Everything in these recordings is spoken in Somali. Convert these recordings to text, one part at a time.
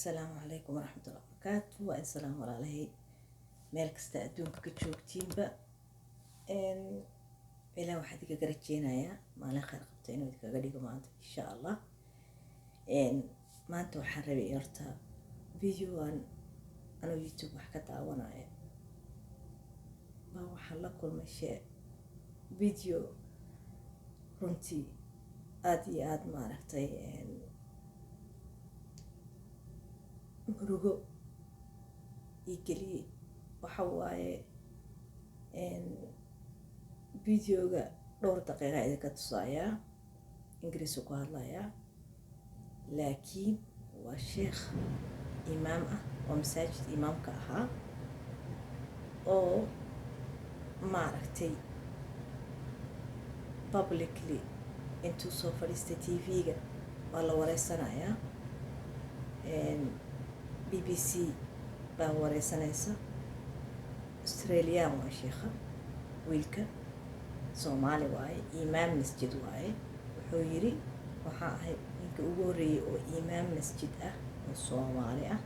Asalaamu calaykum waraxmatullahi wabarakaatu. Waa in salaam, walaalahay, meel kasta adduunka ka joogtiinba. Ilaah waxaa idinkaga rajeynayaa maalin khayr qabta inuu idinkaga dhigo maanta, insha Allah. Maanta waxaan rabay horta videoan anuu YouTube wax ka daawanaya baa waxaan la kulmay shee video runtii aada iyo aada maaragtay murugo ii geliyey. Waxa waaye videoga dhowr daqiiqa idinka tusayaa, Ingiriisu ku hadlayaa, laakiin waa sheekh imaam ah oo masaajid imaamka ahaa oo maaragtay publicly intuu soo fadhiistay TV-ga waa la wareysanayaa. BBC baa wareysanaysa. Australian waa sheekha, wiilka Soomaali waaye, imaam masjid waaye. Wuxuu yiri, "Waxaa ahay ninka ugu horreeyey oo imaam masjid ah oo Soomaali ah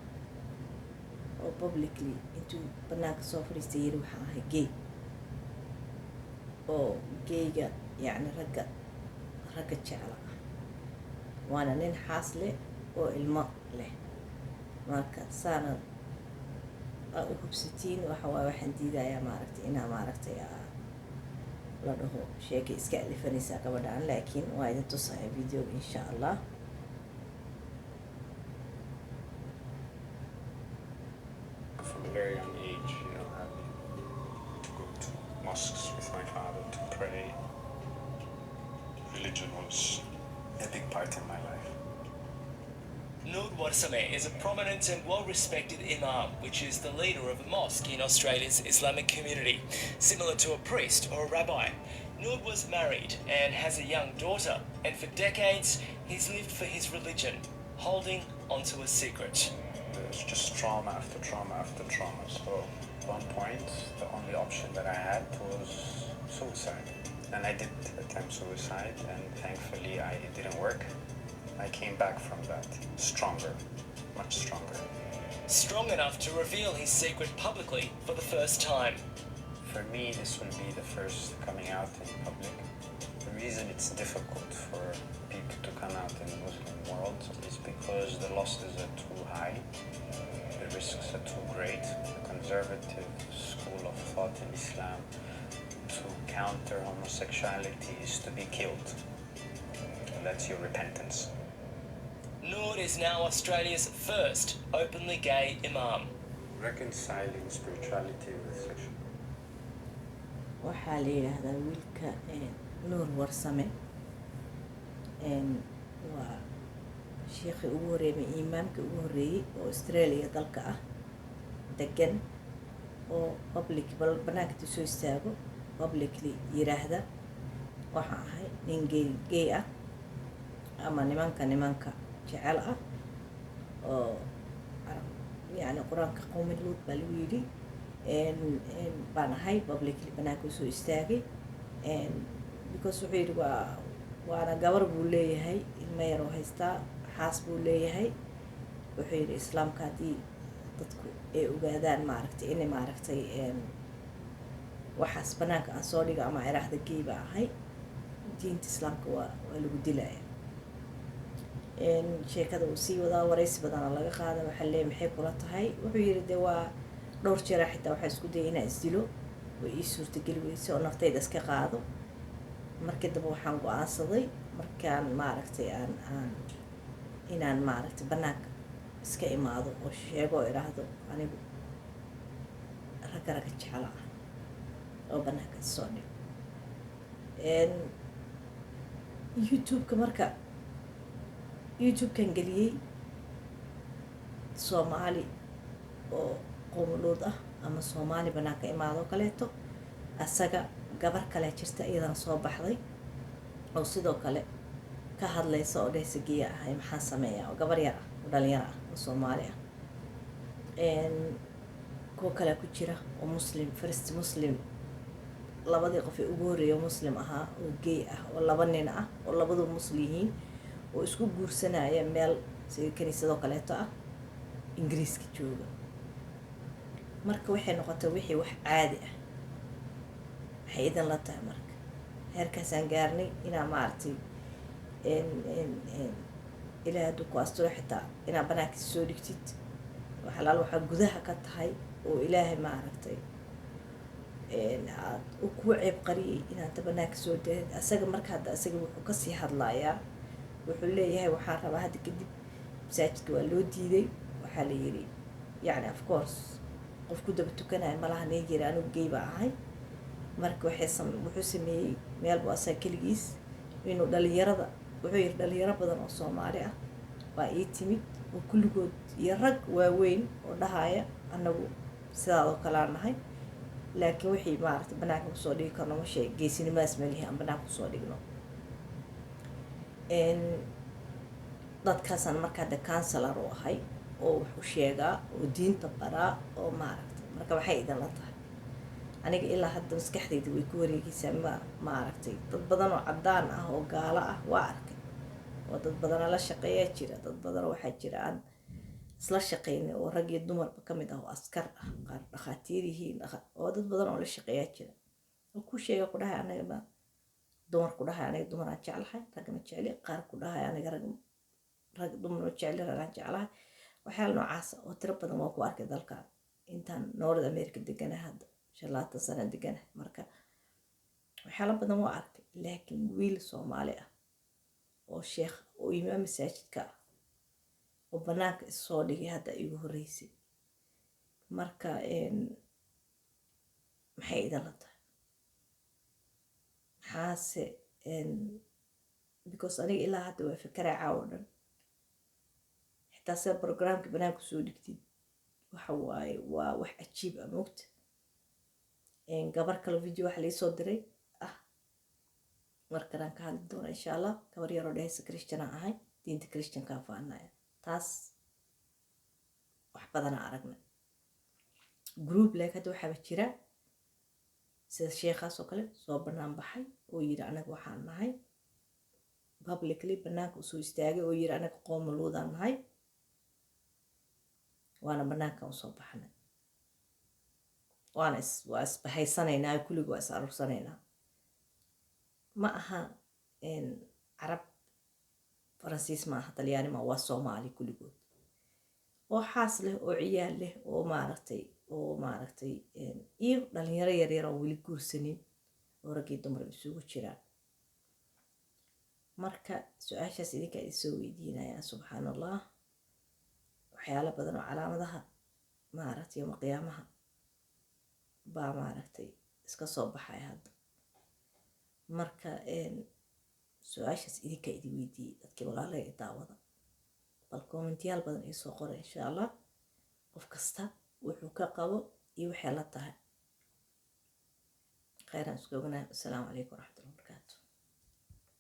oo publicly intuu banaanka soo fadhiistay yiri waxaa ahay gay, oo gayga yacni ragga ragga jecla ah." Waana nin xaas leh oo ilmo leh. Marka saana aa u hubsatiin, waxa waaye waxaan diidayaa maaragtay inaa maaragtay la dhaho sheekay iska alifanaysaa gabadhaan, laakiin waa idin tusaya videoga, insha Allah. From a very young age, having to go to mosques with my father to pray. Religion was a big part in my life. Noor Warsame is a prominent and well respected imam, which is the leader of a mosque in Australia's Islamic community, similar to a priest or a rabbi. Noor was married and has a young daughter, and for decades he's lived for his religion, holding onto a secret. There's just trauma after trauma after trauma. So at one point, the only option that I had was suicide. And I did attempt suicide, and thankfully it didn't work. I came back from that stronger, much stronger. Strong enough to reveal his secret publicly for the first time. For me, this will be the first coming out in public. The reason it's difficult for people to come out in the Muslim world is because the losses are too high, the risks are too great. The conservative school of thought in Islam, to counter homosexuality is to be killed. And that's your repentance. Noor is now Australia's first openly gay imam. Reconciling spirituality with sexuality. Waxaa la yidhaahdaa wiilka Nuur Warsame. Waa sheekhii ugu horreeyay, imaamkii ugu horreeyey oo Australia dalka ah degan oo public bal banaanka intuu soo istaago publicly yiraahda, "Waxaan ahay nin gay ah ama nimanka nimanka jecel ah," oo yacni Qur-aanka qowmi Luud baa lagu yidhi baan ahay. Publicly banaanka usoo istaagay because wuxuu yidhi waana gabar buu leeyahay, ilmo yar oo haystaa, xaas buu leeyahay. Wuxuu yidhi, islaamka haddii dadku ay ogaadaan maaragtay inay maaragtay waxaas banaanka aan soo dhigo ama iraahda gay baa ahay, diinta Islaamka waa lagu dilaya. Sheekada uu sii wadaa, waraysi badana laga qaada. Waxaa leeyahay, "Maxay kula tahay?" Wuxuu yidhi, "De waa dhowr jeera xitaa waxaa isku dayay inaan isdilo, way ii suurtageli weysay oo naftayda iska qaado. Markii dambe waxaan go-aansaday markaan maaragtay aan inaan maaragtay banaanka iska imaado oo sheego oo idhaahdo anigu ragga ragga jecla ah oo banaanka isoo dhigo." YouTube-ka marka YouTube-kan geliyey Soomaali oo qowmuluud ah ama Soomaali banaanka imaado kaleeto, asaga gabar kale jirta iyadana soo baxday oo sidoo kale ka hadlaysa oo dhehaysa, "Gay ahay, maxaan sameeyaa?" oo gabar yar ah oo dhalinyaro ah oo Soomaali ah. Kuwo kale ku jira oo Muslim, first Muslim, labadii qof ee ugu horreeya Muslim ahaa oo gay ah oo laba nin ah oo labadu Muslim yihiin oo isku guursanaya meel sida kaniisadoo kaleeto ah. Ingiriiska jooga. Marka waxay noqotay wixii wax caadi ah. Waxay idin la tahay marka heerkaasaan gaarnay inaa, maaragtay, Ilaahay hadduu ku asturo, xitaa inaa banaankiisa soo dhigtid waxalaal waxaa gudaha ka tahay oo Ilaahay, maaragtay, aad u kuu ceeb qariyay inaad banaanka soo darid asaga. Marka hadda asaga wuxuu kasii hadlayaa, wuxuu leeyahay, waxaan rabaa hadda kadib masaajidka waa loo diiday. Waxaa la yiri, yacni, of course, qof ku daba tukanaya malaha nin yiri anigu gay baa ahay. Marka wuxuu sameeyey meel buu asaga keligiis inuu dhalinyarada, wuxuu yiri, dhalinyaro badan oo Soomaali ah baa ii timid oo kulligood iyo rag waaweyn oo dhahaya, anagu sidaadoo kalea nahay, laakiin wixii, maaragtay, banaanka kusoo dhigi karno ma sheeg, geesinimadaas malihi aan banaanka kusoo dhigno. Dadkaasaan marka hadda counselor u ahay oo wax u sheegaa oo diinta baraa oo, maaragtay. Marka waxay idinla tahay, aniga ilaa hadda maskaxdayda way ku wareegeysaa. Ma, maaragtay, dad badan oo caddaan ah oo gaalo ah waa arkay, oo dad badanoo la shaqeeyaa jira, dad badanoo waxaa jira aan isla shaqeynay oo rag iyo dumarba ka mid ah oo askar ah, qaar dhakhaatiir yihiin, oo dad badan oo la shaqeeyaa jira oo ku sheega, ku dhahay, aniga ma dumar, ku dhahay, aniga dumaraan jeclahay, ragna jecli, qaar ku dhahay, aniga rag rag dumar ma jecli, ragaan jeclahay. Waxyaala noocaasa oo tiro badan waa ku arkay dalkan intaan North America deganahay, hadda 25 sano deganahay. Marka waxyaala badan waa arkay, laakiin wiil Soomaali ah oo sheekh oo imaam masaajidka ah oo banaanka issoo dhigay hadda igu horreysay. Marka maxay idinla tahay? Maxaase, because aniga ilaa hadda waa fekeraa caawo dhan. Xitaa sida programka banaanka soo dhigtid waxa waaye waa wax cajiib ah, moogta. Gabar kale video waxa laisoo diray ah, markanaan ka hadli doona insha Allah, gabar yaroo dhehaysa Christian aan ahay, diinta Christiankaan faanaya. Taas wax badanaa aragnay group like hadda waxaaba jira sida sheekhaas oo kale soo banaan baxay oo yiri, anaga waxaan nahay, publicly banaanka usoo istaagay oo yiri, anaga qooma luudaan nahay, waana banaankan usoo baxnay, waana is waa isbahaysanaynaa, kulliga waa is aruursanaynaa. Ma aha Carab, Faransiis ma aha, Talyaani ma, waa Soomaali kulligood oo xaas leh oo ciyaal leh oo, maaragtay, iyo dhalinyaro yaryar oo weli guursanin oo rag iyo dumar isugu jiraan. Marka su-aashaas idinkaa idin soo weydiinayaan. Subxaan Allah, waxyaalo badan oo calaamadaha, maaragtay, yoma qiyaamaha baa, maaragtay, iska soo baxaya hadda. Marka su-aashaas idinkaa idin weydiiyey, dadkii walaalaya ee daawada, bal commentiyaal badan iisoo qora insha Allah, qof kasta wuxuu ka qabo iyo waxay la tahay. Khayraan isku ognahay. Asalaamu calaykum waraxmatullahi wabarakaatu.